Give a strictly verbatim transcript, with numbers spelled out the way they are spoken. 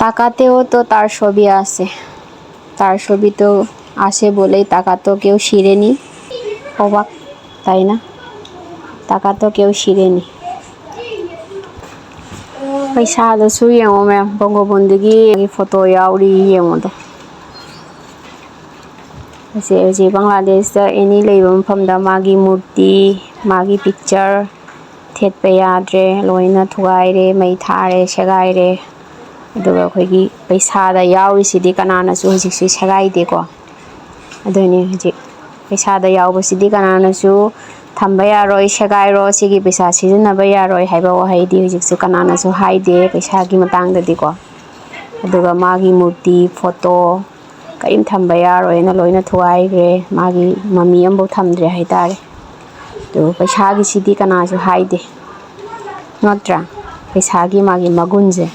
টাকাতেও তো তার ছবি আছে, তার ছবি তো আছে বলেই টাকা তো কেউ ছিঁড়েনি। অবাক, তাই না? টাকা তো কেউ ছিঁড়েনি꯫ ꯄꯩꯁꯥꯗꯁꯨ ꯌꯦꯡꯉꯣ ꯃꯌꯥꯝ, ꯕꯪꯒꯣꯕꯟꯗꯨꯒꯤ ꯐꯣꯇꯣ ꯌꯥꯎꯔꯤ, ꯌꯦꯡꯉꯣꯗꯣ꯫ ꯍꯧꯖꯤꯛ ꯍꯧꯖꯤꯛ ꯕꯪꯒ꯭ꯂꯥꯗꯦꯁꯇ ꯑꯦꯅꯤ ꯂꯩꯕ ꯃꯐꯝꯗ ꯃꯥꯒꯤ ꯃꯨꯔꯇꯤ, ꯃꯥꯒꯤ ꯄꯤꯛꯆꯔ ꯊꯦꯠꯄ ꯌꯥꯗ꯭ꯔꯦ, ꯂꯣꯏꯅ ꯊꯨꯒꯥꯏꯔꯦ, ꯃꯩ ꯊꯥꯔꯦ, ꯁꯦꯒꯥꯏꯔꯦ꯫ ꯑꯗꯨꯒ ꯑꯩꯈꯣꯏꯒꯤ ꯄꯩꯁꯥꯗ ꯌꯥꯎꯔꯤꯁꯤꯗꯤ ꯀꯅꯥꯅꯁꯨ ꯍꯧꯖꯤꯛꯁꯤ ꯁꯦꯒꯥꯏꯗꯦꯀꯣ꯫ ꯑꯗꯨꯅꯤ ꯍꯧꯖꯤꯛ ꯄꯩꯁꯥꯗ ꯌꯥꯎꯕꯁꯤꯗꯤ ꯀꯅꯥꯅꯁꯨ ꯊꯝꯕ ꯌꯥꯔꯣꯏ, ꯁꯦꯒꯥꯏꯔꯣ, ꯁꯤꯒꯤ ꯄꯩꯁꯥ ꯁꯤꯖꯤꯟꯅꯕ ꯌꯥꯔꯣꯏ ꯍꯥꯏꯕ ꯋꯥꯍꯩꯗꯤ ꯍꯧꯖꯤꯛꯁꯨ ꯀꯅꯥꯅꯁꯨ ꯍꯥꯏꯗꯦ ꯄꯩꯁꯥꯒꯤ ꯃꯇꯥꯡꯗꯗꯤꯀꯣ꯫ ꯑꯗꯨꯒ ꯃꯥꯒꯤ ꯃꯨꯔꯇꯤ, ꯐꯣꯇꯣ ꯀꯔꯤꯝ ꯊꯝꯕ ꯌꯥꯔꯣꯏꯅ ꯂꯣꯏꯅ ꯊꯨꯒꯥꯏꯈ꯭ꯔꯦ꯫ ꯃꯥꯒꯤ ꯃꯃꯤ ꯑꯃꯐꯥꯎ ꯊꯝꯗ꯭ꯔꯦ ꯍꯥꯏꯇꯥꯔꯦ꯫ ꯑꯗꯨ ꯄꯩꯁꯥꯒꯤꯁꯤꯗꯤ ꯀꯅꯥꯁꯨ ꯍꯥꯏꯗꯦ꯫ ꯉꯛꯇ꯭ꯔꯥ? ꯄꯩꯁꯥꯒꯤ ꯃꯥꯒꯤ ꯃꯒꯨꯟꯁꯦ꯫